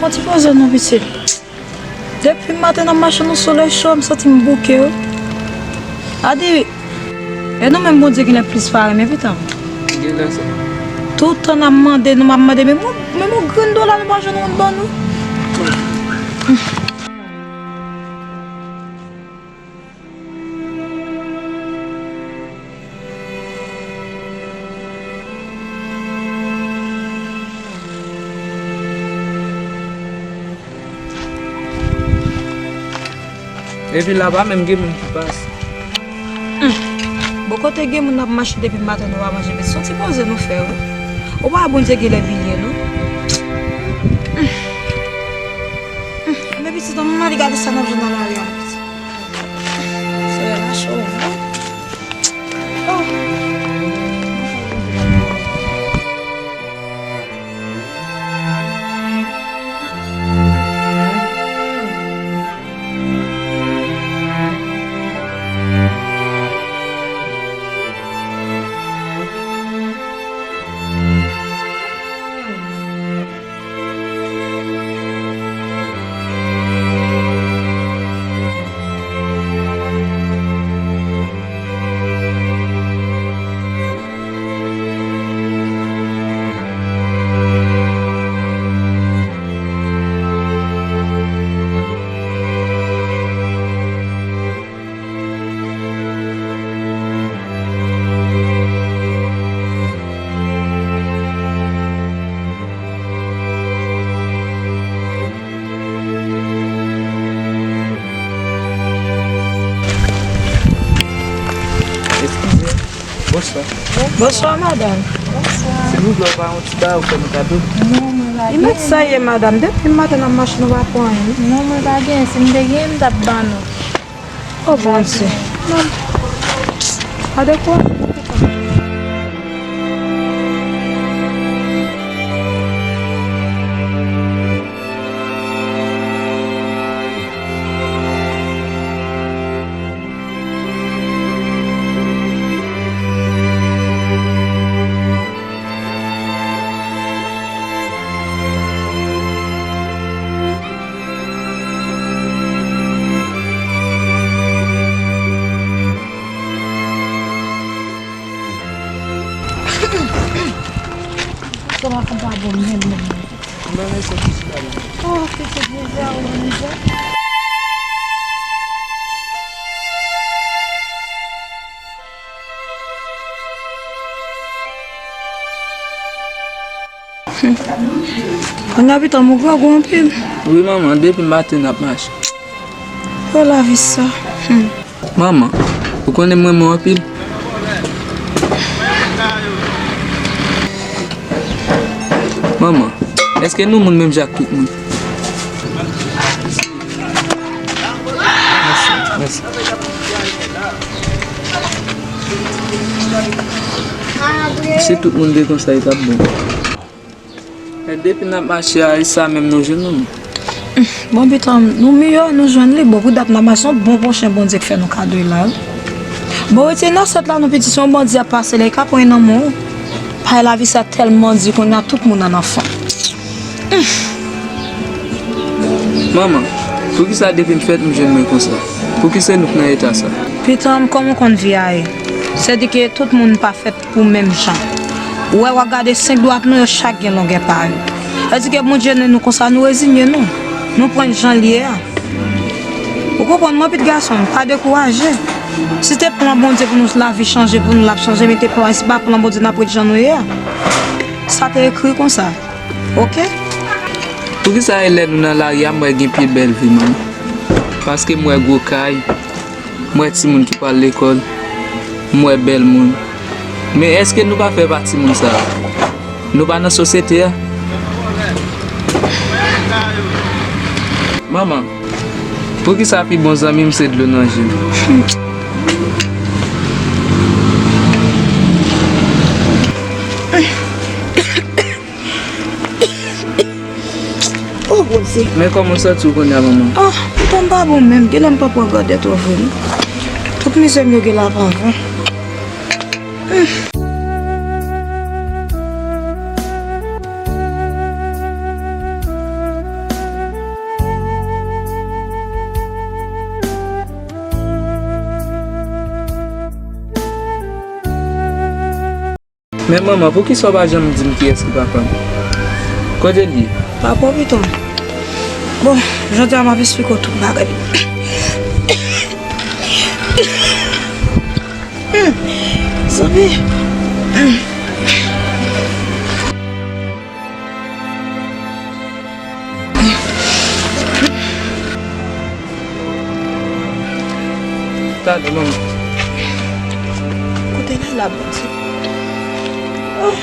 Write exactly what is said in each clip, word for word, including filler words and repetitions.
Ti poze non, pitit. Depi maten n ap mache nan solèy cho, m santi m bouke, wi. Adi, e nou menm Bondye genlè plis pa renmen, pitit. Genlè sa. Tout tan n ap mande, nou m ap mande, men m, men m yon grenn dola nou pa jwenn moun ban nou. Epi la pa menm gen moun ki pase. Bon, kote gen moun ap mache depi maten nou pa manje, men se yon ti poze nou fè, wi. Ou pa wè Bondye genlè bliye nou. Men pitit, ann ale gade sa n ap jwenn nan lari a, pitit. Solèy la cho vre. Oh. Eskize. Bonswa. Bonswa, madanm. Bonswa. Silvouplè, ou pa yon ti bagay ou fè nou kado? Non, mwen pa gen. Sa ye, madanm? Depi maten n ap mache, nou pa pran anyen. Non, mwen pa gen. Si m te gen, m t ap ban nou. Oh, Bondye. Non. Pa de kwa. Sa va konpa bon menm, menm. Mwen menm se plis la. Oh, pitit mizè, ou nan mizè. Kounye a pitit mwen grangou anpil. Wi, manman, depi maten n ap mache. Oh, lavi sa. Hmm. Manman, ou konnen m renmen w anpil. Manman, èske nou moun menm jan ak tout moun? Mèsi, mèsi. Si tout moun te konsa, li t ap bon. Men depi n ap mache a, e sa menm nou jwenn nou. Bon, pitit, nou miyò, nou jwenn li. Bon, pou dat n ap mache, se yon bon pwochen Bondye k fè nou kado la, wi. Bon, retire nan sèt la, non, pitit, se yon bandi ap pase la, li ka pran nan men w. Pay lavi sa tèlman di, kounye a tout moun an anfan. Manman, poukisa depi m fèt, m jwenn mwen konsa? Poukisa nou k nan eta sa? Pitit, kòman w konn vi a ye? Sètadi ke tout moun pa fèt pou menm jan. Ou wè, w ap gade senk dwat nou yo, chak gen longè pa yo. Sètadi ke Bondye ne nou konsa, nou rezinye nou. Nou pran l jan l ye a. Ou konprann mwen, pitit gason m, pa dekouraje. Si te plan Bondye pou nou lavi chanje, pou nou l ap chanje, men te plan, si pa plan Bondye, n ap ret jan nou ye a. Sa te ekri konsa. Oke? Poukisa e lè nou nan lari a, m wè gen pi bèl vi, manman? Paske m wè gwo kay, m wè timoun ki pral lekòl, m wè bèl moun. Men èske nou pa fè pati moun sa a? Nou pa nan sosyete a? Manman, poukisa pi bon zanmi m se dlo nan je m? Oh, Bondye. Men kòman w santi w kounye a, manman? Ah, pitit m pa bon menm. Genlè m pa pran gade twò vre, non. Tout mizè m yo genlè ap anvan. Hmm. Men manman, poukisa w pa janm di m kiyès ki papa m? Kote l ye? Papa w pito m. Bon, jodi a m ap esplike w tout bagay. Hmm, zanmi. Hmm. Talè, manman. Kote Layla, Bondye? Oh.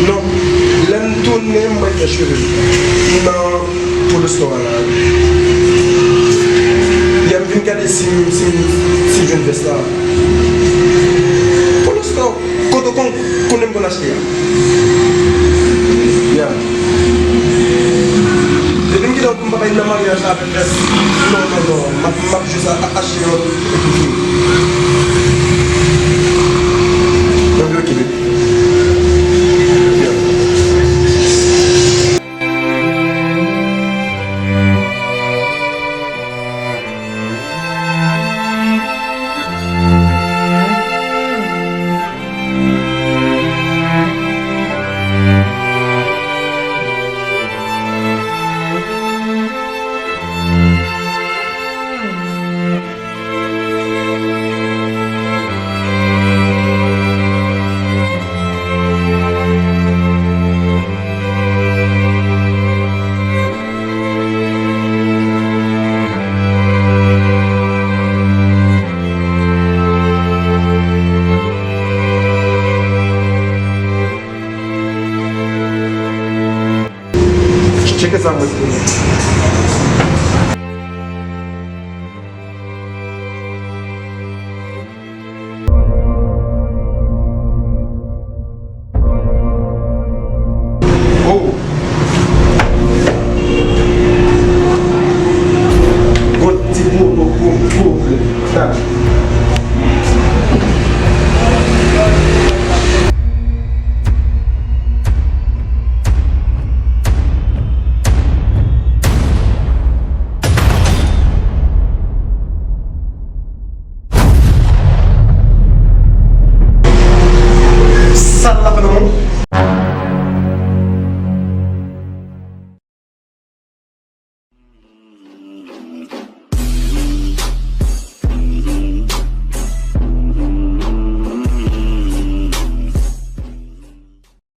Non, lè m tounen, m pral fè cheve m nan Polo Store la. Yè m vin gade si m, si m, si m jwenn vès la. Polo Store, kote w konn, konnen m konn achte a. Ya. Depi m kite w, m pa bay nan maryaj la avèk vès. Non, non, non. M ap, m ap jis a, a, achte yon epi fini. Mwen vle okipe. Ya. Tcheke sa mwen konnen. Oh! Gon ti pwoblèm. Sa l ap